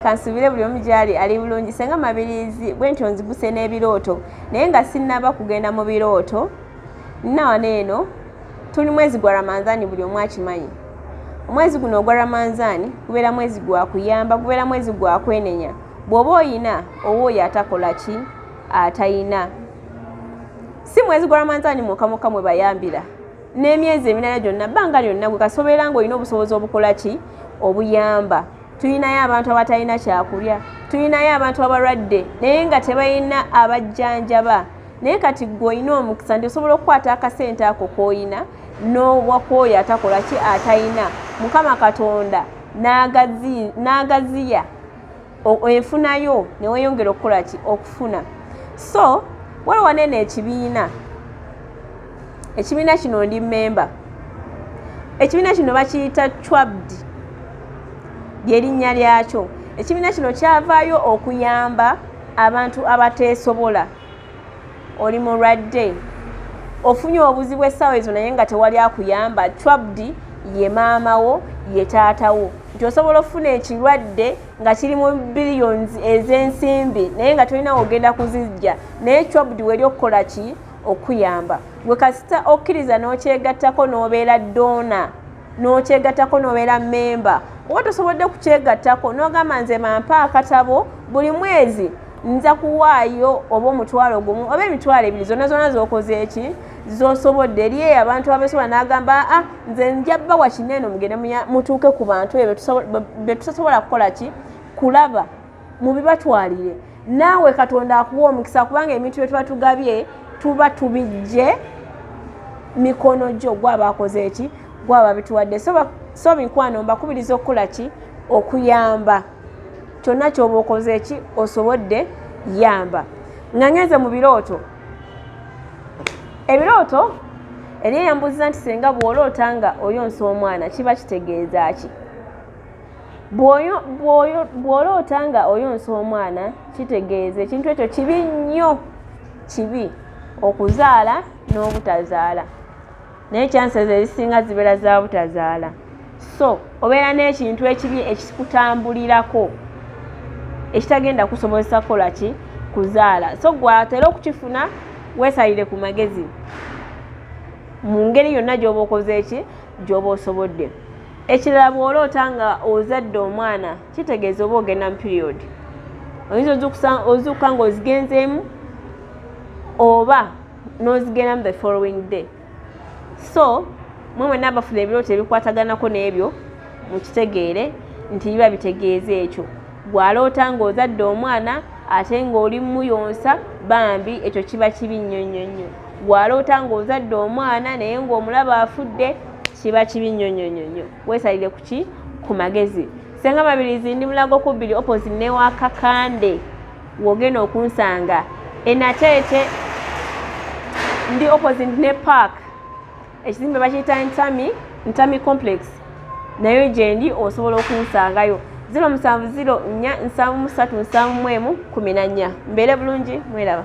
Kansubire buli omu gyali ali bulungi. Senga Mabirizi, bwe ntyo nziguse n'ebirooto, naye nga sinnaba kugenda mu birooto. Nna eno tuli mwezi gwa Ramanzaani, buli omu akimanyi. Omwezi guno ogwa Ramanzaani gubeera mwezi gwa kuyamba, gubeera mwezi gwa kwenenya. Bw'oba oyina, owa oyo atakola ki, atayina. Si mwezi gwa Ramanzaani mwokka mwokka mwe bayambira, n'emyezi emirala gyonna, bbanga lyonna gwe kasobeera ng'olina obusobozi obukola ki, obuyamba. Tulinayo abantu abatalina kyakulya, tulinayo abantu abalwadde naye nga tebalina abajjanjaba. Naye kati gwe olina omukisa nti osobola okukwata akasente ako k'oyina n'obwakwoyo atakola ki, atayina. Mukama Katonda n'agaziya enfunayo neweyongera okukola ki, okufuna. So waliwo wanene ekibiina, ekibiina kino ndi memba. Ekibiina kino bakiyita CHWABD, lyerinnya lyakyo. Ekibiina kino kyavaayo okuyamba abantu abateesobola. Oli mulwadde, ofunye obuzibu essaawa ezo naye nga tewali akuyamba, CHWABD ye maama wo, ye taata wo. Nti osobola okufuna ekirwadde nga kiri mu billions ez'ensimbi naye nga tolina wogenda kuzijja, naye CHWABD weri okukola ki, okuyamba. Gwe kasita okkiriza n'okyegattako n'obeera donor, n'okyegattako n'obeera memba, oba tosobodde kukyegattako n'ogamba, "Nze bampa akatabo, buli mwezi nza kuwaayo oba 10,000 oba 20,000," zonna zonna z'okoze eki, z'osobodde. Eri eyo abantu abesobola n'agamba, "A, nze nja bbawa kineeno, mugende mutuuke ku bantu ebyo be tutasobola kukola ki, kulaba, mubibatwalire." Naawe Katonda akuwa omukisa, kubanga ebintu bye tuba tugabye tuba tubijje mikono gyo, gwaba akoze eki, gwaba bituwadde. So mikwano, mbakubiriza okukola ki, okuyamba. Kyonna kyoba okoze eki, osobodde, yamba. Nga ngenze mu birooto, ebirooto eri eyambuuziza nti, "Senga, bw'oloota nga oyonsa omwana kiba kitegeeza ki?" Bw'oloota nga oyonsa omwana kitegeeza ekintu ekyo kibi nnyo, kibi okuzaala n'obutazaala, naye chances ezisinga zibeera za butazaala. So obeera n'ekintu ekibi ekikutambulirako ekitagenda kusobozesa kukola ki, kuzaala. So gwatera okukifuna, weesalire ku magezi mu ngeri yonna gy'oba okoze eki, gy'oba osobodde. Ekirala, bw'oloota nga ozadde omwana kitegeeza oba ogenda mu period. Oyinza ozuukuka ng'ozigenzeemu oba n'ozigendamu the following day. So mwe mwenna abafuna ebirooto ebikwataganako n'ebyo, mukitegeere nti biba bitegeeza ekyo. Bw'aloota ng'ozadde omwana ate ng'oli muyonsa, bambi ekyo kiba kibi nnyo nnyo nnyo. Bw'aloota ng'ozadde omwana naye ng'omulaba afudde, kiba kibi nnyo nnyo nnyo nnyo. Weesalire ku ki, ku magezi. Senga Mabirizi, ndi Mulago ku 2, opposite newakakande wogenda okunsanga. Enateete ndi opposite ne park, ekizimbe bakiyita Ntami, Ntami Complex, nayo gyendi, osobola okunsangayo. 0704737114. Mbeere bulungi, mweraba.